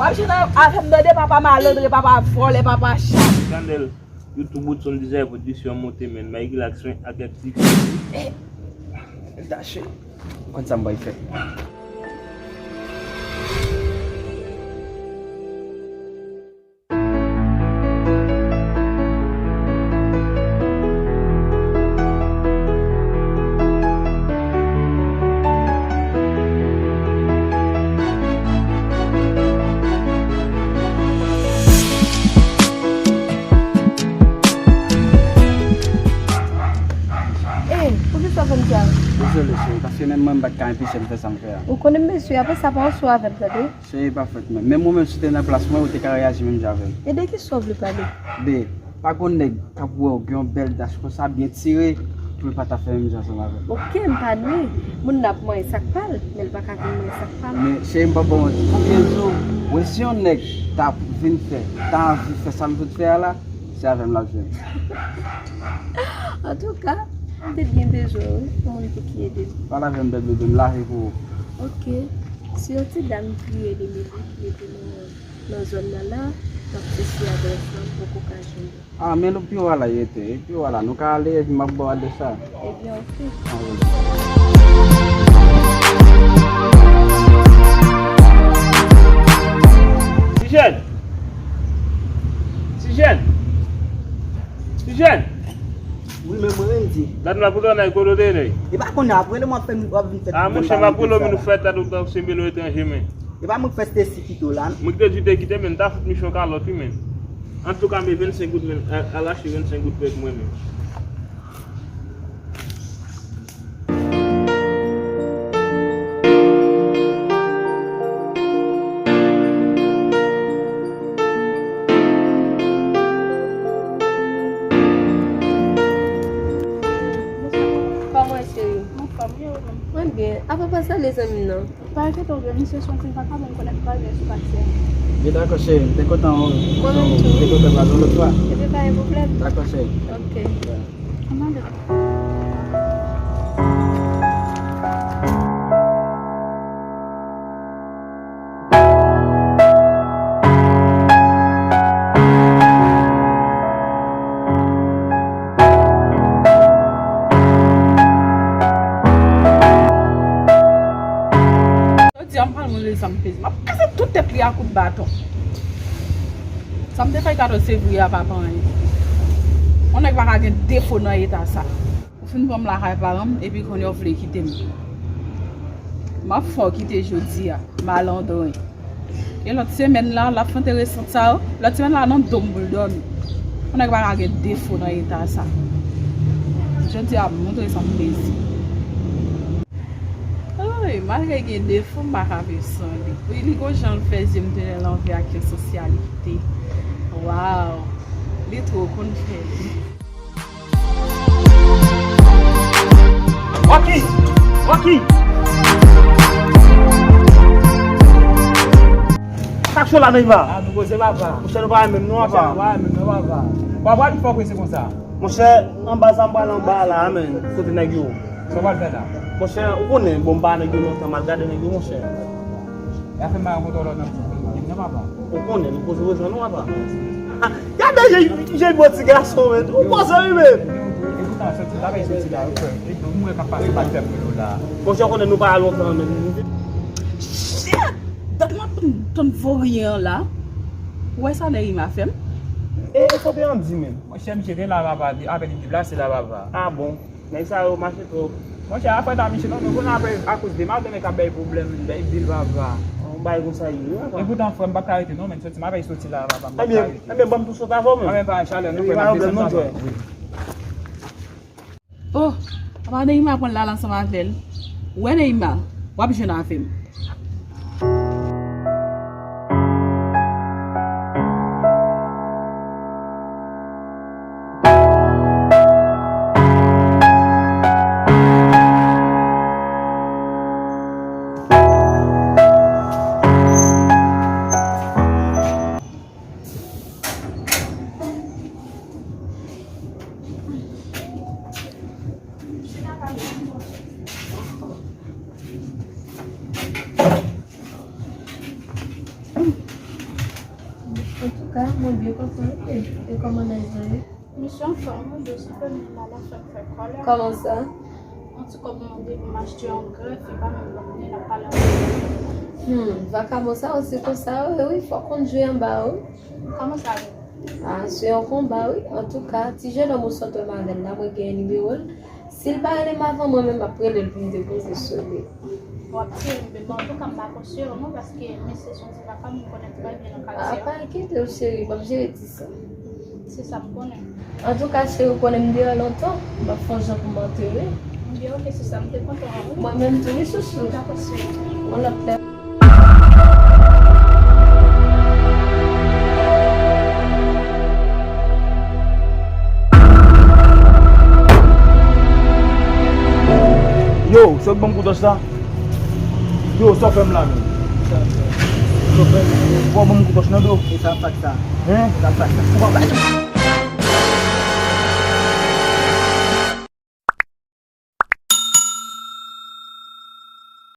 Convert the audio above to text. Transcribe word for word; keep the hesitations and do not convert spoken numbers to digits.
Pap jwenn avè m tande, papa malandren, papa vòlè, papa chat. Chandèl, YouTube ou t sonn dizè pwodiksyon monte, men may relax men ak aktivite. Eh, Dache, ou konn sa m bay fè. Ey, poukisa w fè m sa? Dezole, cheri, paske menm mwen m pa t ka anpeche m fè sa m fè a. Ou konnen m bezwen, apre sa pa anso avè m, tande? Cheri, pa fèt mwen. Menm ou menm si w te nan plas mwen, ou te ka reyaji menm jan avè m. E de kisa w vle pale? Be, pa gon nèg k ap wè w gen yon bèl dach konsa, byen tire, pou l pa ta fè menm jan ansanm avè m. Oke, m pa nwi. Moun nan ap manyen sa k pa l, men l pa ka vin manyen sa k pa m. Men, cheri, m p ap ba w manti. Konbyen jou w wè si yon nèg ta vin fè, ta anvi fè sa m sot fè a la, se avè m l ap jwenn. Antouka, m te byen bezwen w wi, yon moun pou ki ede m. Pale avè m, bèl bebe, m la wi pou ou. Oke. Si yon ti dam ki rele Meli ki rete nan, nan zòn nan la, m ap chèche adrès lan, m poko ka jwenn li. Ah, men nou pi wo a la ye te, pi wo a la, nou ka ale, epi m ap ba w adrès la. Ebyen, oke. Ah, wi. Tijèn! Tijèn! Tijèn! Wi, men mwen menm di. Gad m la pou tande kote w te ye. E pa konnen apre lè m ap fè, w ap vin fè. Ah, monchè, m ap rele w, men ou fè tèt ou tankou se melo etranje, men. E pa mwen k fè Stacy kite w la, non? Mwen ki te di w te kite, men m ta fout misyon kalòt, wi, men. Antouka, men vennsenk goud, men, al, al achte vennsenk goud pèk mwen, men. Kòman w ye, cheri? Mwen anfòm, e ou menm? Mwen byen. Apa pa salye zanmi m nan? Pa enkyete w, byen, misye se yon ti vakabon, m konnen m pa byen sou pati a. Byen, dakò, cheri. M te kontan, mwen menm tou, te kontan pale yon lòt fwa. Ebyen, pa gen pwoblèm. Dakò, cheri. Oke. Ann ale. Jodi a, m pral montre l sa m peze. M ap peze tout tèt li a kout baton. Sa m te fè katòz fevriye a pa anyen. Yon nèg pa ka gen defo nan eta sa. Ou fin pran m lakay paran m, epi kounye a w vle kite m. M ap fè w kite jodi a, malandren. E lòt semèn la, l ap fè enteresan sa yo. Lòt semèn la, nan do m pou l dòmi. Yon nèg pa ka gen defo nan eta sa. Jodi a, m montre sa m peze. Oy, malgre l gen defo, m pa ka viv san li. Wi, li gon jan l fè zye m tounen lanvè ak yon sosyalite. Waw, li twò konn fè li. Rocky! Rocky! Sa k cho la, Neymar? Ah, nou poze papa. Monchè, nou pa renmen non, papa. Monchè, nou pa renmen non, papa. Papa, li fò prese konsa. Monchè, anba sa m pral anba la, men, kote nèg yo? Sa w pral fè la? Monchè, ou konnen, bon, m pa nèg yo lontan, m al gade nèg yo, monchè. Y a fè m ba yon kontwòlè nan ti moun, non, papa. Ou konnen, nou poze rezon, non, papa. Gade, jèn, jèn bon ti gason, men. Ou poze, wi, men. E poutan, soti la, men soti la, wi, frè. E nou, mwen k ap pase pa fè pou nou la. Monchè, ou konnen nou pa lontan, men. Shit! Dat m ap tann voryen an la. Ou wè sa Neymar fè m? E, e sa w te ann di, men. Monchè, misye te la, papa, avè li deplase la, papa. Ah bon? Nèg sa yo mache twòp. Monchè, afè ta misye non, nou konnen apre akoz de madanm k ap bay pwoblèm, bay bil papa. Yon bagay konsa ye, wi, papa. Epoutan, frè m, m p ap ka rete non, men soti m avèk soti la, papa, m p ap ka rete. Ebyen, ebyen, ban m tou sot avè w, men. Anben, pa chalè, non, frè m, ap desann papa. Oh, papa Neymar pran l la ansanm avè l. Ou wè Neymar, w ap jwenn avè m. Antouka, mwen byen kontan, e, e kòman nèg lan ye? Misye anfòm, wi, dosye fè m la, la fè m fè kòlè. Kòman sa? Yon ti kòb mwen depi m achte yon grèf, e pa menm lòt moun ap pale ansanm. Hmm, vakabon sa osi konsa, wi, wi, fò konn jwe anba, wi. Kòman sa ye? Ah, se yon konba, wi. Antouka, ti jennonm ou sot wè m avè l la, mwen genyen nimewo l. Si l pa rele m avan, mwen menm m ap rele l pou m depoze sou li. W ap tiye m, men antouka, m pa konseye w non, paske mesye se yon ti vagabon, m konnen trè byen nan katye a. Ah, pa enkyete w, cheri, m ap jere ti sa. Se sa m konnen. Antouka, cheri, ou konnen m deyò lontan, m ap fè yon jan pou m antere. Ebyen, oke, se sa, m te kontan wè w, wi. Mwen menm tou, wi, chouchou. Dakò, cheri. Yon lòt lè. Yo, sa w ban m kout wòch la? Yo, sa w fè m la menm? Sa w fè m? Bon, ban m kout wòch nan do. E sa fak sa. Hein? Sa fak sa. Ou pa bay.